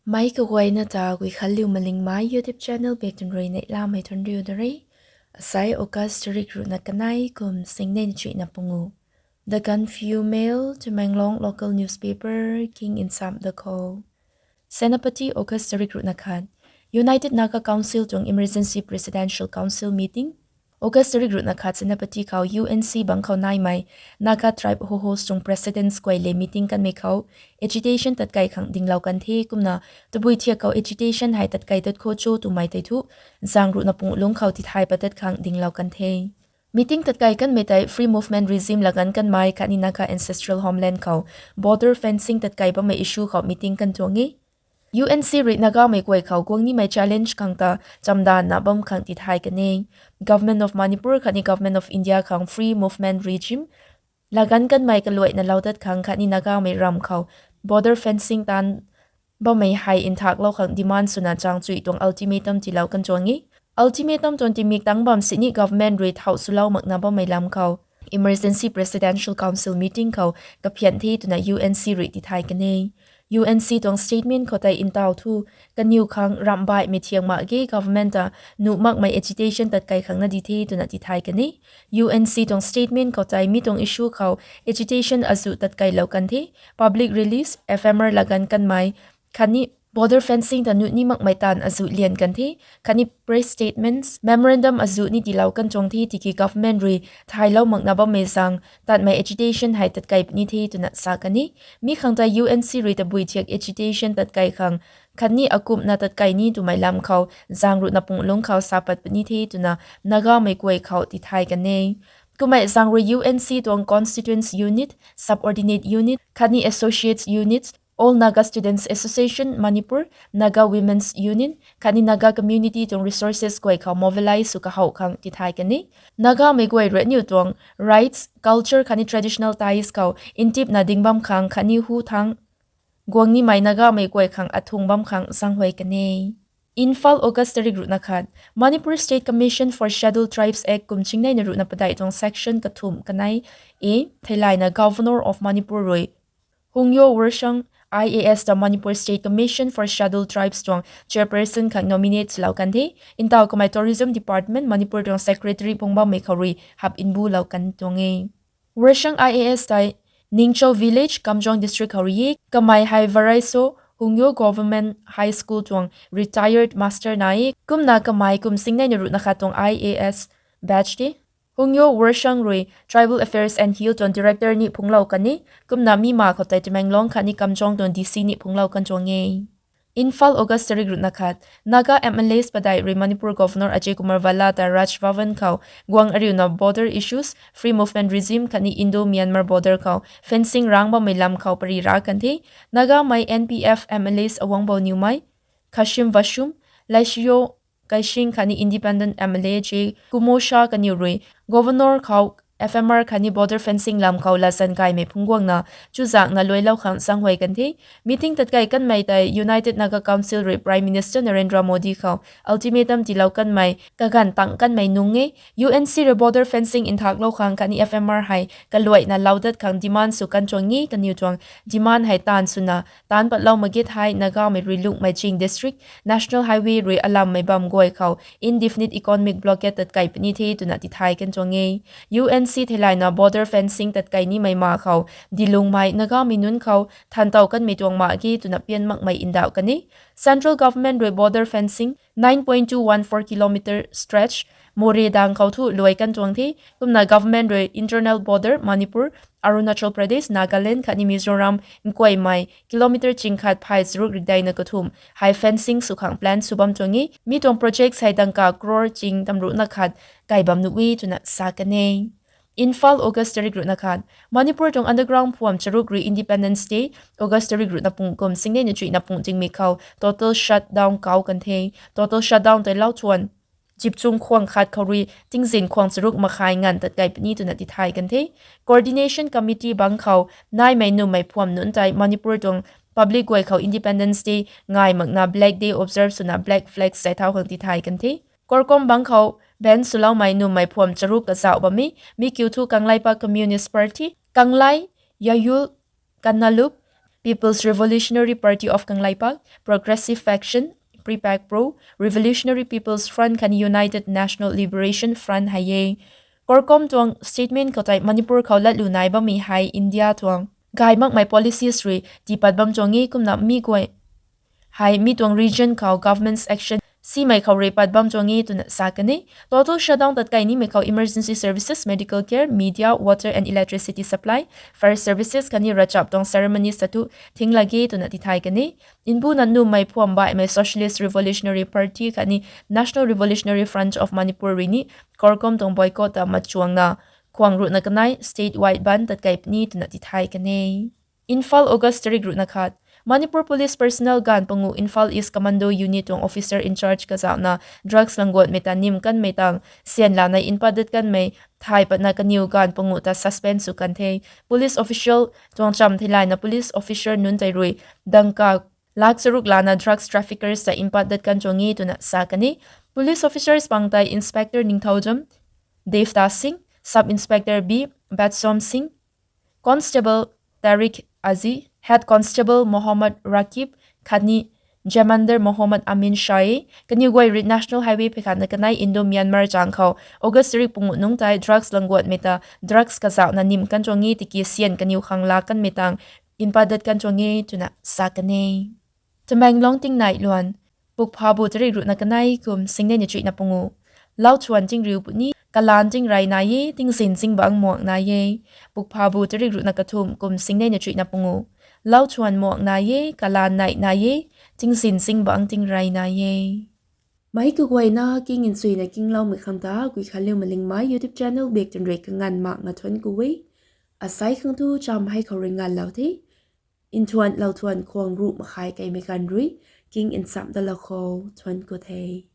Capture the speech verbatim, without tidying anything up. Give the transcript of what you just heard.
Meic kaguayna ta Guikhanliu Malingmei YouTube channel bak tun rui neihlamei thuanriu da re. Asei August tarik ruhna kanei kum singnei na chuihna pungu. The Gaanphiu Mail, Tamenglong local newspaper king nsam da khou. Senapati, August tarik ruhna khat. United Naga Council tuang Emergency Presidential Council meeting. August tarik ruhna khat Senapati khou U N C bangc khou naimei Naga tribe Hohos tuang presidents guay le meeting kanmei khou agitation tatkai khang dinglou kan the kumna tabui thiak khou agitation hei tatkai tat kho cho twmei tei thu zaeng ruhna pung lungc khou tithay pat tat khang dinglou kan the. Meeting tatkai kanmei tei free movement regime laganv kanmei khatni Naga ancestral homeland khou border fencing tatkai bammei issue khou meeting kan tuang e. U N C rui Nagamei guay khou guang nimei challenge khang ta chamdanna bam khang tithay kan e. Government of Manipur khatni Government of India khang free movement regime laganv kanmei kaluaina loudat khang khatni Nagamei ram khou border fencing taanv bammei hei nthaklou khang demand swna chang chuih tuang ultimatum tiilou kan tuang e. Ultimatum tuang tingmik tangc bam sini government rui thau swlou makna bammei lam khou Emergency Presidential Council meeting khou kaphian the twna U N C rui tithay kan e. U N C tuang statement khou tei ntaw thu, kaniw khang ramh baihmei thiang mak ge government ta nuh makmei agitation tatkai khang na di the twna tithay kan e. U N C tuang statement khou tei mi tuang issue khou agitation azuh tatkailou kan the, public release, F M R laganv kanmei khatni border fencing ta nuh ni makmei taanv azuh lian kan the, khatni press statements, memorandum azuh ni tiilou kan tuang the tiki government rui thaylou makna bammei zaeng tatmei agitation hei tatkai puni the twna sa kan e. Mi khang tei U N C rui tabui thiak agitation tatkai khang khatni akumhna tatkai ni twmei lam khou zaeng ruhna pung lungc khou sa pat puni the twna Nagamei guay khou tithay kan e. Kummei zaeng rui U N C tuang constituents unit, subordinate unit khatni associates units, All Naga Students Association Manipur, Naga Women's Union khatni Naga community tuang resources guay khou mobilize sw kahou khang tithay kan e. Nagamei guay rui aniu tuang rights, culture khatni traditional ties khou ntipna ding bam khang khatni hu thangc guang nimei Nagamei guay khang athung bam khang zaenghuay kan e. Imphal, August tarik ruhna khat. Manipur State Commission for Scheduled Tribes Act kum chingneina ruhna padeih tuang section kathumh kanei e theilayna Governor of Manipur rui Hungyo Wursang I A S ta Manipur State Commission for Scheduled Tribes tuang chairperson khang nominate swlou kan the. Ntaw kamei Tourism Department Manipur tuang secretary phung bammei khou rui hap nbulou kan tuang e. Wursang I A S tei Ningcho Village, Kamjong District khou rui e. Kamei hei Varaiso Hungyo Government High School tuang retired master na e. Kumna kamei kum singneina ruhna khat tuang I A S batch the. Hungyo Wursang rui Tribal Affairs and Hill tuang director ni phunglou kan e. Kumna mi ma khou tei Tamenglong khatni Kamjong tuang D C ni phunglou kan tuang e. Imphal, August tarik ruhna khat. Naga M L As padeih rui Manipur Governor Ajay Kumar Bhalla ta Raj Bhavan khou guang ariuna border issues, free movement regime khatni Indo-Myanmar border khou fencing rang bammei lam khou pari ra kan the. Nagamei N P F M L As Awangbow Newmai, Khashim Vashum, Laishiyo Kaishing khatni independent M L A J Kumo Shah kaniw rui Governor khou F M R khatni border fencing lam khou latzan kaimei phungc guangna chuzaenghna luailou khang zaenghuay kan the. Meeting tatkai kanmei tei United Naga Council rui Prime Minister Narendra Modi khou ultimatum tiilou kanmei kaganv tang kanmei nung e. U N C rui border fencing nthaklou khang khatni F M R hei kaluaina loudat khang demand sw kan tuang e. Kaniw tuang demand hei taanv swna taanc patlou mak ge thei Nagamei rui lungmei Ching District National Highway rui alammei bam guay khou indefinite economic blockade tatkai puni the twna tithay kan tuang e. U N C theilayna border fencing tatkai nimei ma khou dilungmei Nagamei nunc khou thantow kanmei tuang mak ge twna pian makmei ndauh kan e. Central Government rui border fencing nine point two one four kilometer stretch Moreh dang khou thu luai kan tuang the. Kumna government rui internal border Manipur, Arunachal Pradesh, Nagaland khatni Mizoram nkuaymei kilometer ching khat phay charuk rikdeina kathumh hei fencing sw khang plan sw bam tuang e. Mi tuang project hei dangka crore ching tamruhna khat kai bam nuh e twna sa kan e. Imphal, August tarik ruhna khat. Manipur tuang underground phuam charuk rui Independence Day, August tarik ruhna pung kum singneina chuihna pung tingmik khou total shutdown kau kan the. Total shutdown tei lau thuan chipchung khwang khat khou rui tingzin khwang charuk makhay nganv tatkai puni twna tithay kan the. Coordination Committee bang khou naimei nummei phuam nunc tei Manipur tuang public guay khou Independence Day ngai makna Black Day observe swna black flag zay thau khang tithay kan the. Korkom bang khou ban swloumei nummei phuam charuk kazauh bam e. Mi kiu thu Kangleipak Communist Party, Kanglei, Yayul, Kanalup, People's Revolutionary Party of Kangleipak, Progressive Faction, PREPAK Pro, Revolutionary People's Front khatni United National Liberation Front hei e. CORCOM tuang statement khou tei Manipur khou latlu nai bammei hei India tuang gay makmei policies rui tii pat bam tuang e, kumna mi guay hei mi tuang region khou government's action simei khou rui pat bam tuang e twna sa kan e. Total shutdown tat kai nimei khou emergency services, medical care, media, water and electricity supply, fire services khatni ravchap tuang ceremonies ta thu thing lak ge twna tithay kan e. Mbuna nummei phuam baihmei Socialist Revolutionary Party khatni National Revolutionary Front of Manipur rui ni CORCOM tuang boycott ta machuangna khuang ruhna kanei state wide ban tat kai puni twna tithay kan e. Imphal, August tarik ruhna khat. Manipur Police personnel ganv panguh Imphal East Commando Unit tuang officer in charge kazauhna drugs langguatmei ta nim kanmei tang syan lana mpat dat kanmei thay patna kaniw ganv panguh ta suspend sw kan the. Police official tuang cham theilayna police officer nunc tei rui dangka lak charuk lana drugs traffickers ta mpat dat kan tuang e twna sa kan e. Police officers pang tei Inspector Ningthoujam Devdas Singh, Sub Inspector B Batsom Singh, Constable Tariq Aziz, Head Constable Mohammad Rakib khatni Jamandar Mohammad Amin Shah e. Kaniw guay rui National Highway phey khatna kanei Indo-Myanmar chang khou August tarik panguh nungc tei drugs langguatmei ta drugs kazauhna nim kan tuang e, tiki syan kaniw khang laa kanmei tang mpat dat kan tuang e twna sa kan e. Tamenglong tingnai luan. Pukphabu tarik ruhna kanei kum singnei na chuihna panguh. Lauthuan tingriu puni, kalaan tingrey nai e, tingzin zingbangc muak nai e. Pukphabu tarik ruhna kathumh kum singnei na chuihna panguh. Lauthuan muak nai e, kalaan neih nai e, tingzin zingbangc tingrey nai e. Meic kaguayna king nchuina kingloumei khang ta Guikhanliu Malingmei YouTube channel bak twn rui kanganv makna thuanc ku e. Asei khang thu cham hei khou rui nganvlou the. Nthuan lauthuan khuang ruh makhai keimei ganv rui king nchamh dalou khou thuanc ku the.